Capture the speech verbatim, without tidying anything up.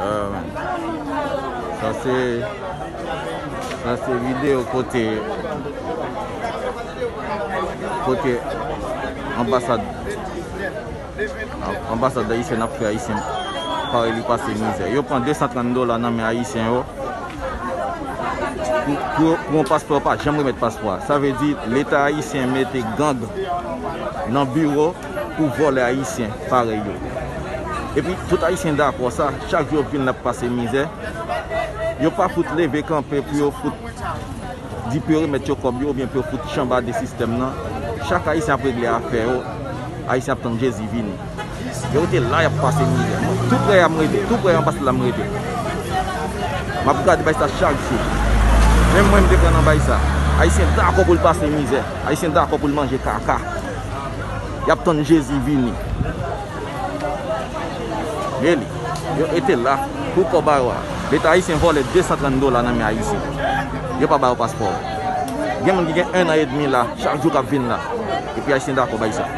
Euh, sa se, sa se videyo kote, kote anbasad, anbasad ayisyèn ap fè Ayisyen pare li pase mizè. Yo pran de san trant dola nan men Ayisyen yo pou, pou, pou yon paspò, yo pa janm remèt paspò a. Sa vle di Leta ayisyen mete gang nan biwo pou vòlè ayisyen parèy yo. Epi tout Ayisyen dakò sa, chak jou yo vin la ap pase mizè. Yo pa fout leve kanpe pou yo fout di pou yo remèt yo kòb yo oubyen pou yo fout chanbade sistèm nan. Chak Ayisyen ap regle afè yo, Ayisyen ap tann Jezi vini. Yo rete la, y ap pase mizè. Mwen, tou prè y ap rete, tou prè anbasad la m rete. M ap gade bay sa chak jou. Menm mwen m te pran nan bay sa. Ayisyen dakò pou l pase mizè. Ayisyen dakò pou l manje kaka. Y ap tann Jezi vini. Men li, yo rete la pou kòb a yo a. Leta ayisyen vòlè de san trant dola nan men Ayisyen. Yo pa ba yo paspò. Gen moun ki gen en an edmi la, chak jou k ap vin la. Epi Ayisyen dakò bay sa.